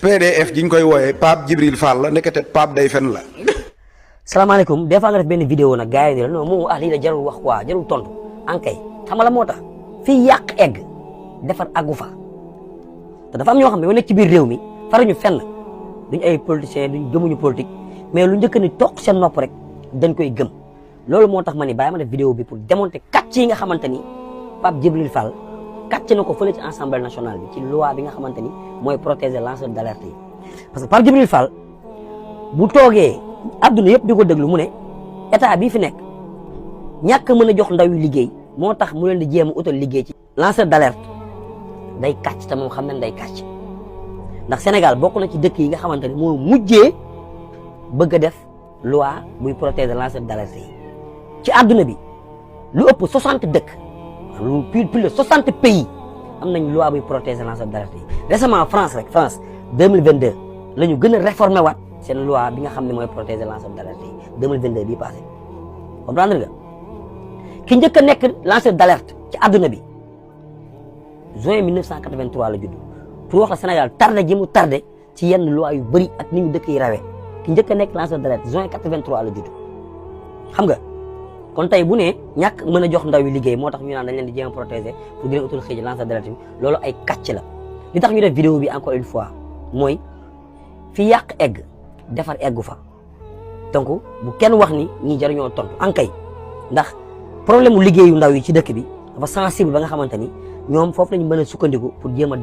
PDF gi ñu koy wooyee Pape Djibril Fall la ndekete Pape day fen la. salaamaaleykum des fois nga def benn vidéo nag gars yi ne la non moom lii la jarul wax quoi jarul tontu ankay xam nga la moo tax fii yàq egg defar àggu fa te dafa am ñoo xam ne ñoo nekk ci biir réew mi faruñu fenn duñ ay politiciens duñ gëmuñu politique mais lu njëkk ni toog seen nopp rek dañ koy gëm loolu moo tax ma ni bàyyi ma def vidéo bi pour démontrer kàcc yi nga xamante ni Pape Djibril Fall kàcc na ko fële ci assemblée nationale bi ci loi bi nga xamante ni mooy protéger lanceur d'alerte yi parce que Pape Djibril Fall bu toogee adduna yëpp di ko déglu mu ne état bii fi nekk ñàkk mën a jox ndaw yi liggéey moo tax mu leen di jéem a utal liggéey ci lanceur d'alerte day kàcc te moom xam nañ day kàcc ndax Sénégal bokk na ci dëkk yi nga xamante ni moo mujjee bëgg a def loi buy protéger lanceur d'alerte yi ci adduna bi lu ëpp 60 dëkk lu plus de 60 pays am nañ loi buy protéger lanceur d'alerte yi récemment France 2022 la ñu gën a réformé waat seen loi bi nga xam ne mooy protéger lanceur d'alerte yi 2022 bii passé comprendre nga ki njëkk a nekk lanceur d'alerte ci adduna bi juin 1983 la judd pour wax la Sénégal tardé gi mu tardé ci yenn loi yu bëri ak ni ñu dëkk yi rawee ki njëkk a nekk lanceur d'alerte juin 83 la judd xam nga kon tey bu ne ñàkk mën a jox ndaw yi liggéey moo tax ñu naan dañ leen di jéem a protéger pour di leen utal xëy ci lanceur d'alerte bi loolu ay kàcc la li tax ñu def vidéo bi encore une fois mooy fi yàq egg defar eggu fa donc bu kenn wax ni ñii jaruñoo tontu ankay ndax problème mu liggéeyu ndaw yi ci dëkk bi dafa sensible ba nga xamante ni ñoom foofu lañu mën a sukkandiku pour jéem a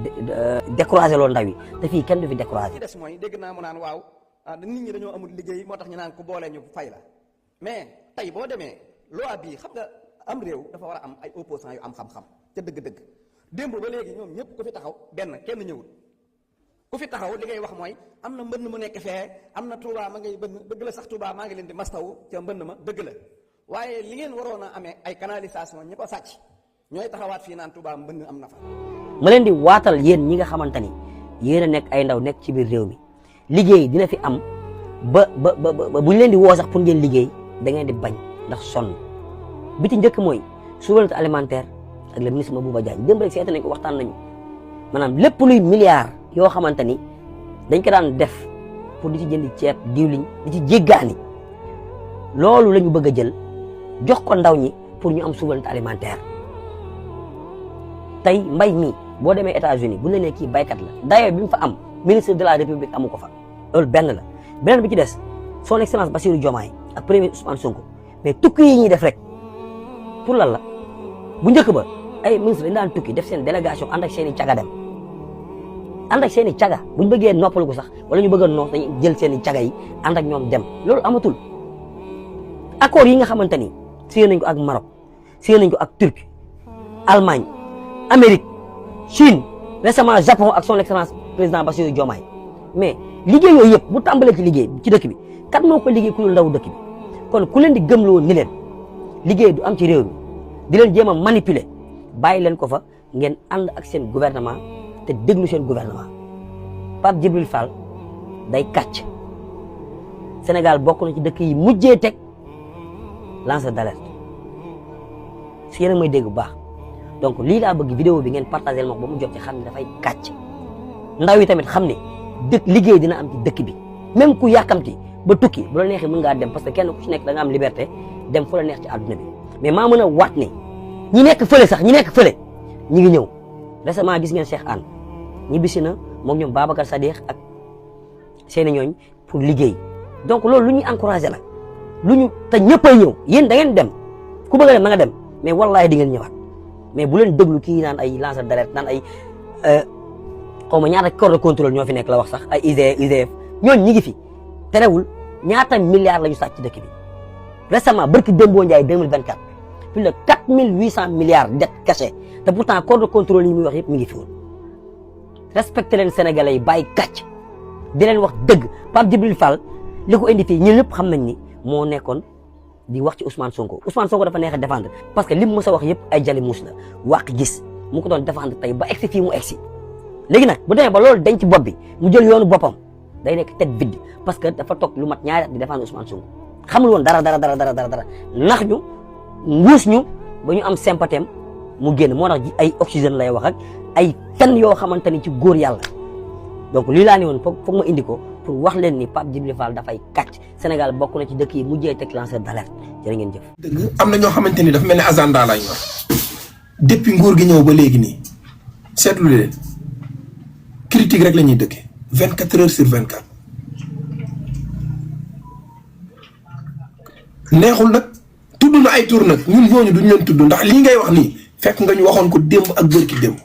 décourager loolu ndaw yi te fii kenn du fi décourager. ci des mooy dégg naa mu naan waaw nit ñi dañoo amul liggéey moo tax ñu naan ku boole ñu fay la mais tey boo demee loi bii xam nga am réew dafa war a am ay opposants yu am xam-xam ca dëgg-dëgg démb ba léegi ñoom ñëpp ku fi taxaw benn kenn ñëwul ku fi taxaw li ngay wax mooy am na mbënn mu nekk fee am na Touba ma ngay bënn dëgg la sax Touba maa ngi leen di mastaw ca mbënn ma dëgg la waaye li ngeen waroon a amee ay canalisation ñi ko sàcc ñooy taxawaat fii naan Touba mbënn am na fa. ma leen di waatal yéen ñi nga xamante ni yéen a nekk ay ndaw nekk ci biir réew mi liggéey dina fi am ba bu ñu leen di woo sax pour ngeen liggéey da ngeen di bañ ndax sonn bi ci njëkk mooy souveraineté alimentaire ak le ministre Mabouba Diagne démb rek seeta nañ ko waxtaan nañu maanaam lépp luy milliards yoo xamante ni dañ ko daan def pour di ci jëndi ceeb diwliñ di ci jéggaani loolu la ñu bëgg a jël jox ko ndaw ñi pour ñu am souveraineté alimentaire tey mbay mi boo demee États-Unis bu la nee kii baykat la dayoo bi mu fa am ministre de la République amu ko fa loolu benn la beneen bi ci des son excellence Bassirou Diomaye ak premier Ousmane Sonko mais tukki yi ñuy def rek pour lan la bu njëkk ba ay ministre dañ daan tukki def seen délégation ànd ak seen i caga dem ànd ak seen i caga bu ñu bëggee noppalu ko sax wala ñu bëgg a noos dañuy jël seen i caga yi ànd ak ñoom dem loolu amatul accord yi nga xamante ni signé nañ ko ak Maroc signé nañ ko ak Turquie Allemagne Amérique Chine récemment Japon ak son excellence président Bassirou Diomaye mais liggéey yooyu yëpp bu tàmbalee ci liggéey ci dëkk bi kat moo ko liggéey ku lu ndaw dëkk bi kon ku leen di gëmloo ni leen liggéey du am ci réew mi di leen jéem a manipuler bàyyi leen ko fa ngeen ànd ak seen gouvernement te déglu seen gouvernement Pape Djibril Fall day kàcc Sénégal bokk na ci dëkk yi mujjee teg lanceur d'alerte si yéen a may dégg bu baax donc lii laa bëgg vidéo bi ngeen partagé ma ko ba mu jot ci xam ne dafay kàcc ndaw yi tamit xam ne dëkk liggéey dina am ci dëkk bi même ku yàkkamti ba tukki bu la neexee mën ngaa dem parce que kenn ku ci nekk da nga am liberté dem fu la neex ci àdduna bi mais maa mën a waat ne ñi nekk fële sax ñi nekk fële ñi ngi ñëw récemment gis ngeen Cheikh Anne ñi bisi na moom ñoom Babacar Sadikh ak seeni ñooñ pour liggéey donc loolu lu ñuy encouragé la lu ñu te ñëppay ñëw yéen da ngeen dem ku bëgg a dem na nga dem mais wallahi di ngeen ñëwaat mais bu leen déglu kii naan ay lanceur d'alerte naan ay xaw ma ñaata corps de contrôle ñoo fi nekk la wax sax ay IGF ñooñu ñi ngi fi terewul ñaata milliards la ñu sàcc ci dëkk bi récemment barki Dembo Ndiaye 2024 plus de 4800 milliards dettes cachées te pourtant corps de contrôle yi muy wax yëpp mi ngi fi woon respecté leen Sénégalais yi bàyyi kàcc di leen wax dëgg Pape Djibril Fall li ko indi fii ñun ñëpp xam nañ ni moo nekkoon di wax ci Ousmane Sonko Ousmane Sonko dafa neex a défendre parce que li mu mës a wax yëpp ay jali muus la wàq gis mu ko doon défendre tey ba egsi fii mu egsi léegi nag bu demee ba loolu dañ ci bopp bi mu jël yoonu boppam day nekk tête vide parce que dafa toog lu mat ñaari at di défendre Ousmane Sonko xamul woon dara nax ñu nguus ñu ba ñu am sympathie mu génn moo tax ay oxygène lay wax ak ay fen yoo xamante ni ci góor yàlla donc lii laa ne woon foog ma indi ko pour wax leen ni Pape Djibril Fall dafay kàcc Sénégal bokk na ci dëkk yi mujjee teg lanceur d'alerte jërë ngeen jëf. dëgg am na ñoo xamante ni dafa mel ni agenda lañ wax depuis nguur gi ñëw ba léegi nii seetlu leen critique rek la ñuy dëkkee 24 heures sur 24 neexul nag tudd na ay tur nag ñun ñooñu duñ leen tudd ndax lii ngay wax nii fekk nga ñu waxoon ko démb ak bërki démb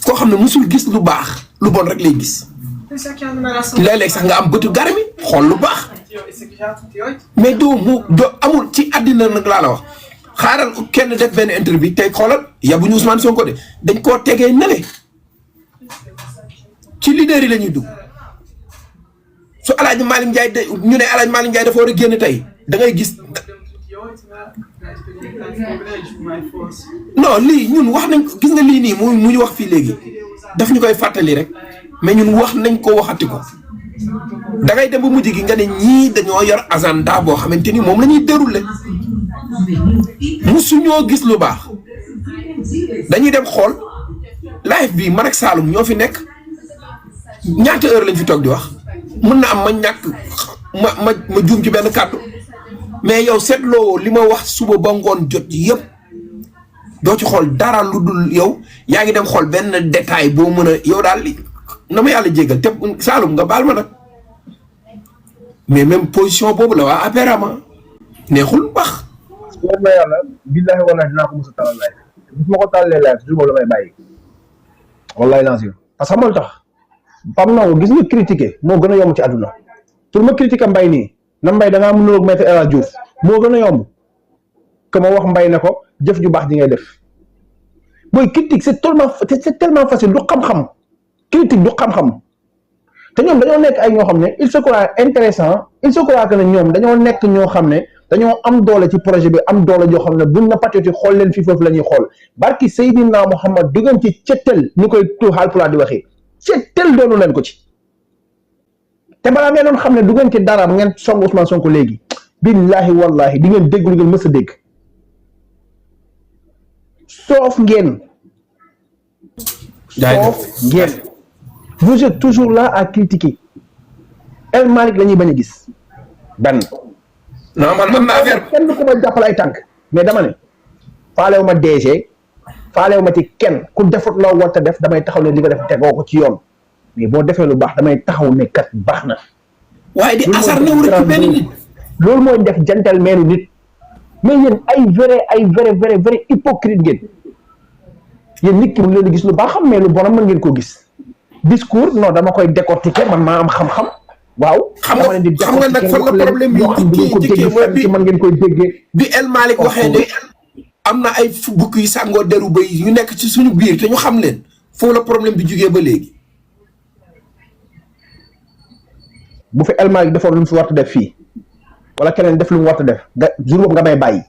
koo xam ne musul gis lu baax lu bon rek lay gis léeg-léeg sax nga am bëtu garmi xool lu baax mais doo amul ci àddina nag laa la wax xaaral kenn def benn interview tey xoolal yabuñu Ousmane Sonko de dañ koo tegee nele ci leader yi la ñuy dugg su El Hadj Malick Ndiaye de ñu ne El Hadj Malick Ndiaye dafa war a génn tey da ngay gis non lii ñun wax nañ gis nga lii nii mu ñu wax fii léegi daf ñu koy fàttali rek mais ñun wax nañ ko waxati ko da ngay dem ba mujj gi nga ne ñii dañoo yor agenda boo xamante ni moom la ñuy déroulé musuñoo gis lu baax dañuy dem xool live bi man ak Saloum ñoo fi nekk ñaata heure lañ fi toog di wax mën na am ma ñàkk ma juum ci benn kàddu mais yow seetloo li ma wax suba ba ngoon jot yëpp doo ci xool dara lu dul yow yaa ngi dem xool benn détail boo mën a yow daal na ma yàlla jéggal te Saloum nga baal ma nag mais même position boobu la waa apparemment neexul wax. war na yàlla billahi wallahi dinaa ko mos a talal live bis ma ko tàllee live toujours boobu la may bàyyi wallahi lancé parce que xamal tax Pape Ndongo gis nga critiquer moo gën a yomb ci àdduna pour ma critiquer Mbaye nii na Mbaye da ngaa mën a Maître El Hadji Diouf moo gën a yomb que ma wax Mbaye ne ko jëf ju baax ji ngay def booy critique c'est tellement facile du xam-xam critique du xam-xam te ñoom dañoo nekk ay ñoo xam ne il se croit intéressant il se croit que ne ñoom dañoo nekk ñoo xam ne dañoo am doole ci projet bi am doole joo xam ne buñ na patriote xool leen fii foofu la ñuy xool barki Seydina Mouhamad duggan ci cettel ñu koy tu Haalpulaar di waxee cettel doonu leen ko ci te balaa ngeen doon xam ne duggan ci dara ngeen song Ousmane Sonko léegi billahi wallahi di ngeen dégg lu ngeen mës a dégg soof ngeen vous êtes toujours là à critiquer El Malick la ñuy bañ a gis benn non man naa affaire kenn ku ma jàppal ay tànk mais dama ne faalewu ma DG faalewu ma ci kenn ku defut loo war a def damay taxaw ne li nga def tegoo ko ci yoon mais boo defee lu baax damay taxaw ne kat baax na. waaye di asar na wër ci benn nit loolu mooy def gentleman nit mais yéen ay vrai hypocrite ngeen yéen nit ki mu ngi leen di gis lu baax xam mais lu bonam mën ngeen koo gis discours non dama koy décortiquer man maa am xam-xam. waaw xam nga nag fan la problème bi njëkkee mooy bi man ngeen koy déggee bi El Malick waxee ne am na ay bukk yu sàngoo deru bay yu nekk ci suñu biir te ñu xam leen foofu la problème bi jugee ba léegi. bu fi El Malick defoon lu mu fi war a def fii wala keneen def lu mu war a def nga jour boobu nga may bàyyi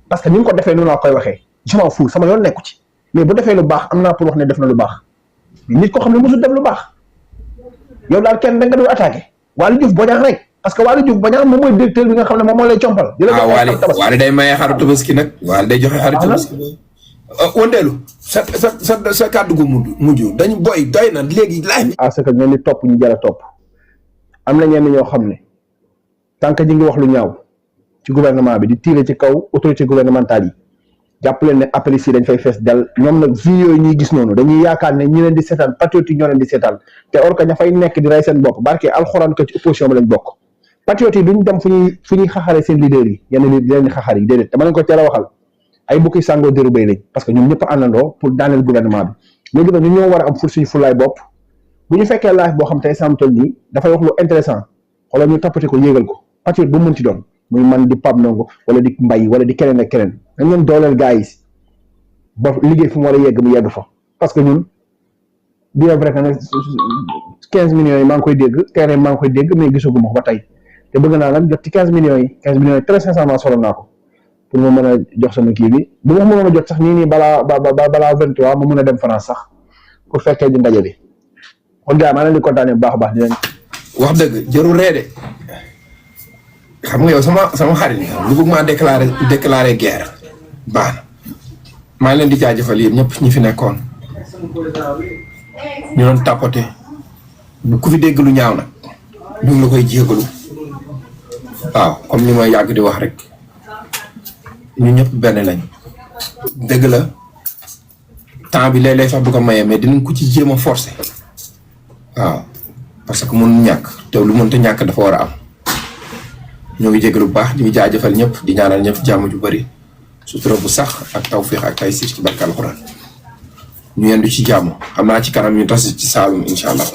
parce que ni nga ko defee noonu laa koy waxee je m'en fous sama yoon nekku ci mais bu defee lu baax am naa pour wax ne def na lu baax nit ko xam ne mosul def lu baax yow daal kenn da nga doon attaqué. Waly Diouf Bodiang rek parce que Waly Diouf Bodiang moom mooy directeur bi nga xam ne moom moo lay compal. Waly day maye xaru tabaski nag. Waly day joxe xaru tabaski. Wondeelu sa kàddu gu mujj dañu boy doy na léegi laaj. à ce que ñoom ñu topp ñu jar a topp am na ñenn ñoo xam ne tant que ñu ngi wax lu ñaaw ci gouvernement bi di tirer ci kaw autorité gouvernementale yi jàpp leen ne appel yi dañ fay fees del ñoom nag vie yooyu ñuy gis noonu dañuy yaakaar ne ñi leen di seetaan patriote yi ñoo leen di seetaan te or que ña fay nekk di rey seen bopp barke alxuraan ko ci opposition bi lañ bokk patriote yi duñ dem fu ñuy xaxare seen leader yi yenn li leen di xaxar yi déedéet dama leen ko teel a waxal ay bukki sàngoo déru bay lañ parce que ñoom ñëpp a àndandoo pour daaneel gouvernement bi léegi nag ñu ñoo war a am fur suñu fulaay bopp bu ñu fekkee live boo xam tey samtol nii dafay wax lu intéressant xoolal ñu tappate ko yéegal ko patriote bu mu mën ci doon muy man di Pape Ndongo wala di Mbaye wala di keneen ak keneen dañ leen dooleel gars yi ba liggéey fu mu war a yegg mu yegg fa parce que ñun bien vrai que nag 15 millions yi maa ngi koy dégg terrain maa ngi koy dégg mais gisaguma ko ba tey te bëgg naa nag jot ci 15 millions yi très sincèrement solo naa ko pour ma mën a jox sama kii bi bu ma mënoon a jot sax nii balaa 23 ma mën a dem France sax pour fekkee ji ndaje bi kon gars maa leen di kontaanee bu baax a baax di leen wax dëgg jarul reede xam nga yow sama xarit lu bëgg maa déclarer guerre baax na maa ngi leen di jaajëfal yéen ñëpp ñi fi nekkoon ñu doon tapoter bu ku fi dégg lu ñaaw nag ñu ngi la koy jégalu waaw comme li may yàgg di wax rek ñu ñëpp benn lañ dëgg la temps bi léeg-léeg sax du ko mayee mais dinañ ko ci jéem a forcer waaw parce que mënu ñàkk te lu mënta ñàkk dafa war a am ñoo ngi jégalu bu baax ñu ngi jaajëfal ñëpp di ñaanal ñëpp jàmm ju bëri sutura bu sax ak tawfiix ak taysiir ci barke alxuraan ñu yendu ci jàmm xam naa ci kanam ñu tas ci Saalum incha allah.